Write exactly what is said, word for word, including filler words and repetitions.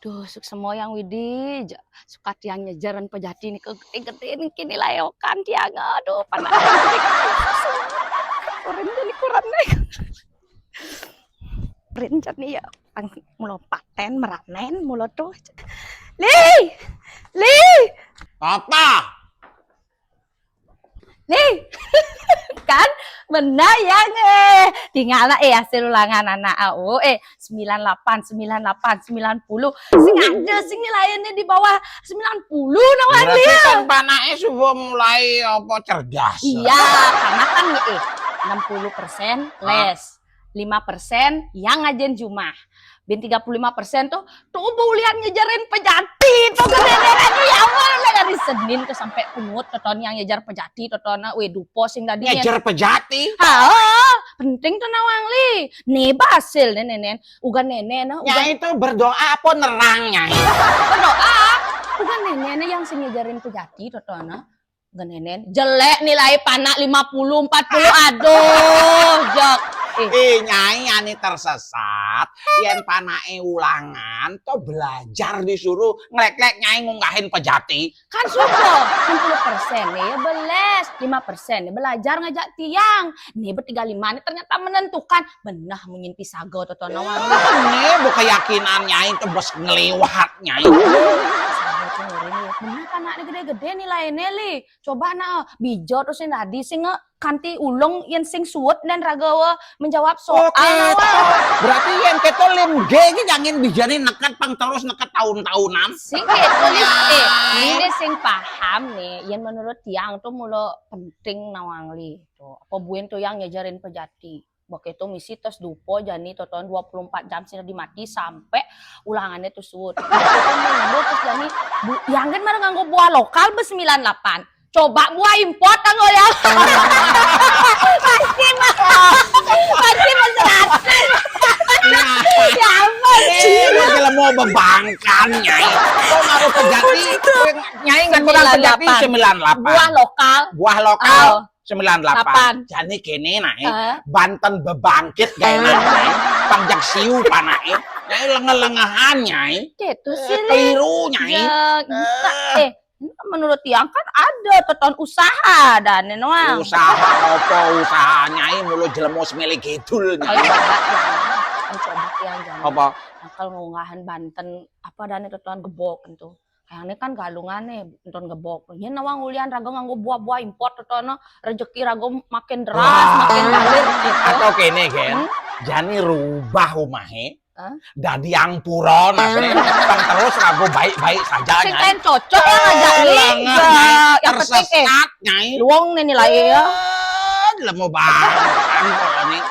Duh, suksma Hyang Widhi, ja-, sukat tiang nyejer ring pejati nika gedé-gedé niki nilai okan tiang. Aduh, panak. Kuren jadi kuren deh. Kuren jani ya, ang mula paten, meranen, mula tuh. Li! Li! Apa? Nih, kan benar ya, eh. Tinggal eh hasil ulangan anak. Oh, eh, sembilan lapan, sembilan lapan, sembilan puluh. Sing ada sing nilainya di bawah sembilan puluh nawang. Berarti dia kan panake suba mulai apa, cerdas. Iya, karena kan eh enam puluh persen les, lima persen yang ngajen jumah. Bin tiga puluh lima persen tuh, tuh bu lihat ngejarin pejati tuh ke nenek. Ya Allah, lah dari Senin tuh sampai pungut toton yang ngejar pejati toton, weh, dupo sing tadi. Ngejar pejati? Ha, penting tuh nawang li. Neba hasil nih nenen. Uga nenen, nah, uga. Nyai itu berdoa apa nerang, Nyai? Berdoa. Uga nenen yang sing ngejarin pejati toton, nah. Genenen, jelek nilai panak lima puluh, empat puluh. Aduh, jok. Eh. Eh, Nyai ani tersesat. Yen panake ulangan, to belajar disuruh, nglek-lek Nyai ngungkahin pejati. Kan sudah enam puluh persen nih ya beles, lima persen nih belajar ngajak tiang. Nih bertiga lima nih ternyata menentukan. Benah munyin pisaga totono. Ini bu keyakinan Nyai to bes ngeliwat, Nyai. Pisaga tuh ngeri nih. Benah panakne gedé-gedé nilaine li. Coba nah, bija to sing dadi sing kanti ulung yen sing suud dan ragawa menjawab soal. Oke, nah, berarti yen keto lim G iki nyangin bijane neket pang terus neket taun-taunan. Sing keto lim, eh, ini sing paham nih, yen menurut tiang tuh mula penting nawang li. Tuh, apa buin tuh yang ngejarin pejati. Begitu misi tes dupo jani toton dua puluh empat jam sing dimati sampai ulangannya tuh suud. Begitu minggu terus jani bu, yang kan mana nganggo buah lokal be sembilan lapan. Coba buah impor kanggo ya. Pasti mah. Pasti mah seratus. Ya ampun. Eh, lagi lemo bebangkan, Nyai. Kok ngaruh pejati? Nyai nggak kurang pejati sembilan lapan. Buah lokal. Buah lokal. Oh. Sembilan lapan. Lapan. Jani kene nae, eh, Banten bebangkit gae nae. Panjak siu panake. Nyai lengeh-lengehan, Nyai. Gitu sih, eh, keliru, Nyai. Ya, eh, menurut tiang kan ada teton usaha dan noang. Usaha apa usaha, Nyai, mulu jelemo semele kidul, Nyai. Coba tiang, coba tiang, jangan. Apa? Nah, kalau ngungkahan Banten, apa dane teton gebok entu. Kayaknya kan galungan nih, nonton gebok. Yen nawang ulian raga nganggo buah-buah impor totono, rezeki raga makin deras, makin galir gitu. Atau kene, Gen. Hmm? Jani rubah umahe. Hah? Dadi angpura, nah, sing terus raga baik-baik saja, Nyai. Sing cocok lah ngajak nih. Yang penting, eh, tersesat, Nyai. Luang nih nilai ya. Eh, lemu banget, angpura nih.